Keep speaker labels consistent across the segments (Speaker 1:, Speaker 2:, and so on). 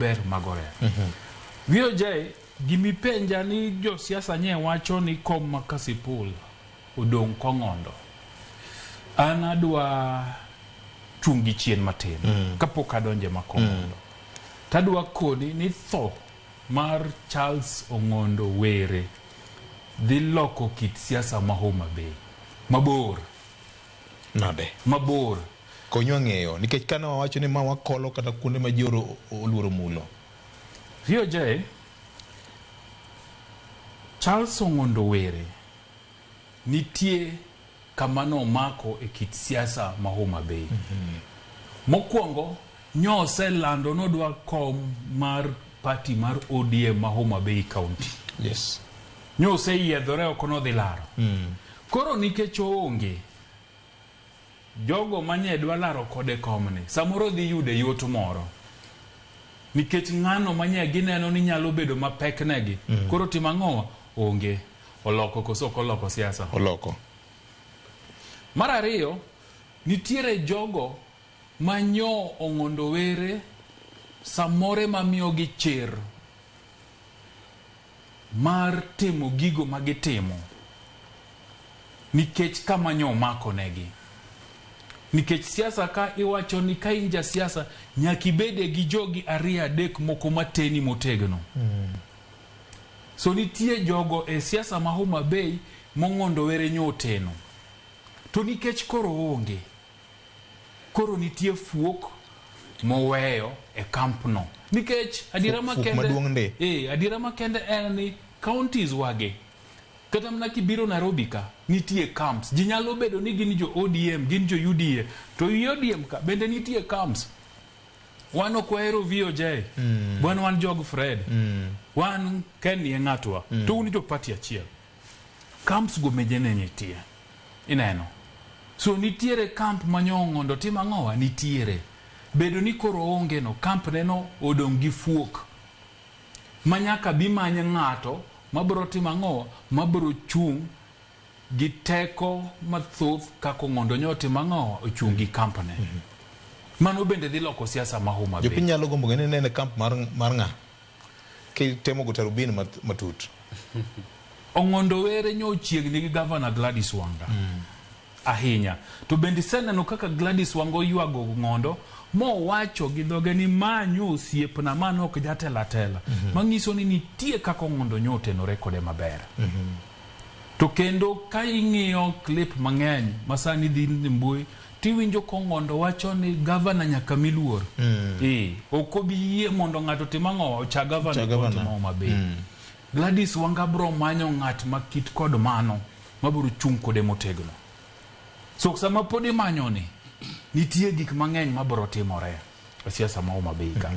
Speaker 1: Ber magore. VOJ, gimipenja ni josiasa nye wacho ni kom ma Kasipul odong' kong'ondo. An adwa chung' gi chien matin kapok adonje ma kong'ondo. Tadwa koni ni tho mar Charles Ong'ondo Were dhi loko kit siasa ma Homa Bay mabor.
Speaker 2: Nade?
Speaker 1: Mabor.
Speaker 2: Konywa ng'eyo, nikech kane wawacho ni ma wakolo kata kuonde ma ji oluoro mulo.
Speaker 1: VOJ, Charles Ong'ondo Were nitie kama nomako e kit siasa ma Homa Bay. Mokwongo, nyoselando nodwa kom mar party mar ODM ma Homa Bay County. Nyoseyiedhore oko nodhi laro. Koro nikech oonge, jogo manye dwa laro kode komni, samoro dhi yude yot moro. Nikech ng'ano manye gineno ni nyalo bedo mapek negi. Koro timo ang'owa? Onge. Oloko koso ok oloko siasa?
Speaker 2: Oloko.
Speaker 1: Mar ariyo, nitiere jogo manyo Ong'ondo Were samoro ema miyogi chir mar timo gigo ma gitimo nikech kama nyo omako negi. Nikech siasa ka iwacho ni ka in jasiasa nyaka ibede gi jogi ariyo adek moko mateni motegno. So nitie jogo e siasa ma Homa Bay mong'ondo Were nyo oteno. To nikech koro oonge, koro nitie fuok moweyo e camp no. Nikech adiera
Speaker 2: Fuok
Speaker 1: makende
Speaker 2: maduong' ndi.
Speaker 1: Adiera makende en ni counties wagi kata mana kibiro Nairobi ka nitie camps. Ji nyalo bedo ni gin jo ODM, gin jo UDA, to i ODM ka bende nitie camps. Wan ok wahero VOJ. Wan jog Fred. Wan Ken ni e ng'atwa. To un jo party achiel. Camps go meje ne nitie. Ineno. So nitiere camp ma nyo Ong'ondo timo ang'owa? Nitiere. Bedo ni koro onge no, camp ne no odong' gi fuok. Ma nyaka bi many ng'ato mabro timo ang'owa? Mabro chung' gi teko mathoth kaka Ong'ondo nyo timo ang'owa? Ochung' gi camp ne. Mano bende dhi loko siasa ma Homa Bay.
Speaker 2: Jopiny nyalo gombo ng'e ni nene camp mar mar ng'a? Kitemo go tarubin matut.
Speaker 1: Ong'ondo Were nyo ochiegni gi Gavana Gladys Wanga ahinya. To bende iseneno kaka Gladys Wanga oywago Ong'ondo mowacho gi dhoge ni ma nyo osiepna, ma ne ok jatelo atela. Manyiso ni nitie kaka Ong'ondo nyo otenore kode maber. To kendo ka ing'iyo clip mang'eny ma sani dhi e mbui, tiwinjo ka Ong'ondo wacho ni gavana nyaka mi luor. Ok obi yie mondo ng'ato otim ang'o? Ocha gavana
Speaker 2: Ocha
Speaker 1: e kaunti
Speaker 2: gavana.
Speaker 1: ma Homa Bay. Gladys Wanga bro manyo ng'at ma kit kod mano mabiro chung' kode motegno. So sama pod imanyo ni, nitie gik mang'eny mabiro timore e siasa ma Homa Bay ka.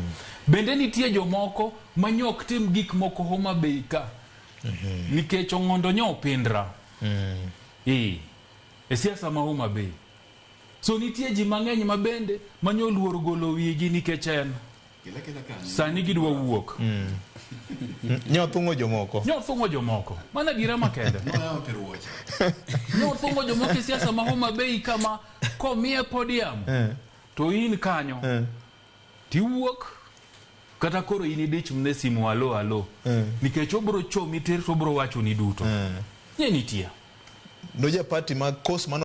Speaker 1: Bende nitie jomoko ma nyo ok tim gik moko Homa Bay ka nikech Ong'ondo nyo opindra. E siasa ma Homa Bay. So nitie ji mang'eny ma bende ma nyo oluor golo wigi nikech en sani gidwa wuok.
Speaker 2: Nyo thung'o jomoko.
Speaker 1: Nyo thung'o jomoko. Mano adiera makende. Nyo thung'o jomoko e siasa ma Homa Bay kama komiye podium to in kanyo tiwuok kata koro in idich mne simu alo alo nikech obro chomi tir to obro wacho ni duto. Nye nitie.
Speaker 2: No ja party ma kos mano.